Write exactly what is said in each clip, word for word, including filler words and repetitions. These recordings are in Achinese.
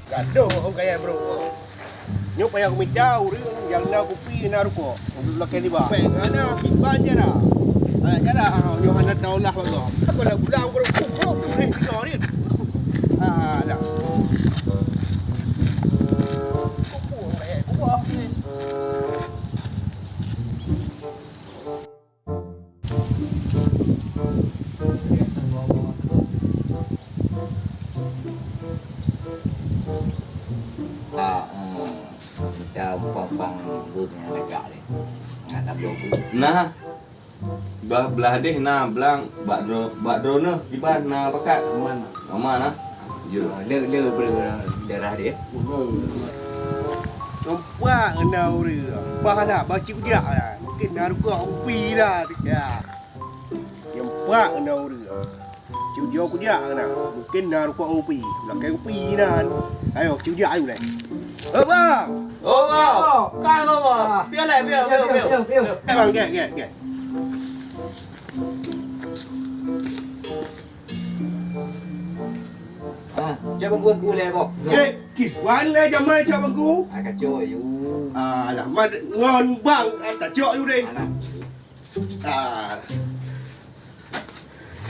Gadoh, oh, gaya, bro. Nyoe payah kumita ureueng nyang na kupi, na rukok. Lakèe tiba. Pèng hana, kiban cara. Banyak cara, ah, nyoe hana taulah Allah. Aku dah pulang, bro. Oh, tu ni, tiga ni. Ah, dah. Kupu, eh, kupu. Ka, eh, kita umpang-umpang beuh nyang lagak ni. Ngat tabloe beuh. Nah, bah blah deh na blang bak dro-, bak droeneuh kiban na pakat. Aman. Aman, ah? Jeuet. Ah, le, le, bre, darah dia. Nampak na ureueng. Bah lah, bah cit kujak lah. Mungkin na rukok kupi lah. Ya. Nampak na ureueng. Cit kujak na. Mungkin na rukok kupi. Lakèe kupi nan. Ayo, cit kujak ayo deh. Oh, bang. Oh, bang. Ka, bang. Pian, pian, pian, pian. Eh, bang, gèt, gèt, gèt. Ah, cok bangku-bangku lé, boh. Eh, kiban lé jamai cok bangku? Ah, kacok, yu. Ah, lah, mat ngon bang, eh, kacok yu deh. Alah. Ah.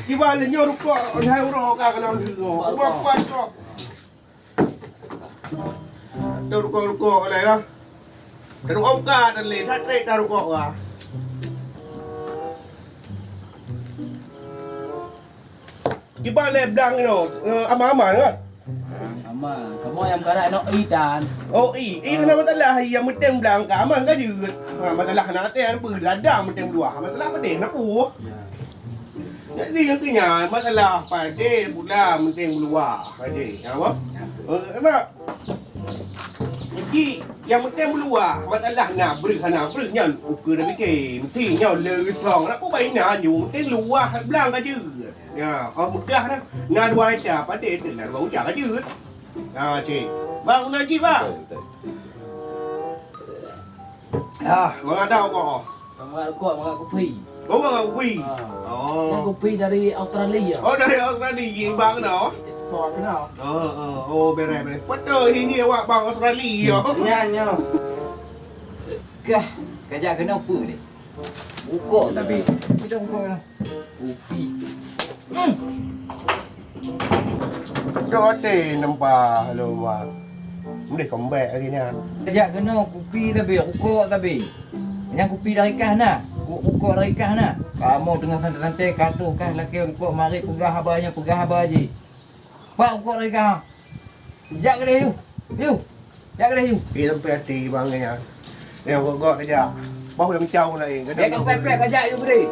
Kiban lé nyoe rukok, hai uroe ka keunan dulu. Rukok. Rukok, rukok. Tarukok-rukok lé, ya. Tarukok ka dan lé, that trek tarukok, wah. Kiban lé blang nyoe, eh, aman-aman kan? Aman. Kamoe nyang meukarat nyoe i tan. Oh, i. I hana masalah, i nyang penting blang ka aman ka jeuet. Ha, masalah hana até, hana peue, ladang penting luah. Masalah pedeh, hana peue. Ya. Jadi, nyang keu nyan, masalah padé pula meunteng meuluwa, padé. Ya, apa? Ya. Eh, mak. Jadi, nyang meunteng meuluwa, masalah na breuh hana breuh nyan ukeue dah pike. Meunteng nyoe le reutong, nak peue bai na ju, meunteng luwah blang ka jeuet. Ya, oh, meugah dah. Na dua ita, padé teuh na dua uja ka jeuet. Ya, cik. Bang, na jih, bang. Betul, betul. Ah, mangat dah kok. Mangat rukok, mangat kupi. Oh, mangat kupi. Ah. Oh. Kan kupi dari Australia. Oh, dari Australia, bang, no? Ekspor, no? Oh, oh, oh, bereh, bereh. Betul, ini awak bang Australia. Nya, nya. Kah, kajak kena apa ni? Rukok tapi. Kita rukok lah. Kupi. Hmm. Cok até nempah lom, Mak. Meunan keumbek lagèe nyan. Kajak keunoe kupi tapi, rukok tapi. Nyang kupi dari kah na? Ku-, rukok dari kah na? Kamoe teungoh santai-santai ka troh kah lakèe rukok, mari peugah haba nyoe, peugah haba jih. Pak rukok dari kah? Jak keudeh yu. Yu. Jak keudeh yu. Eh, sampai hati bang ni, ya. Yang gok-gok aja. Bau yang cau lain. Dia kan pepek aja yu beri.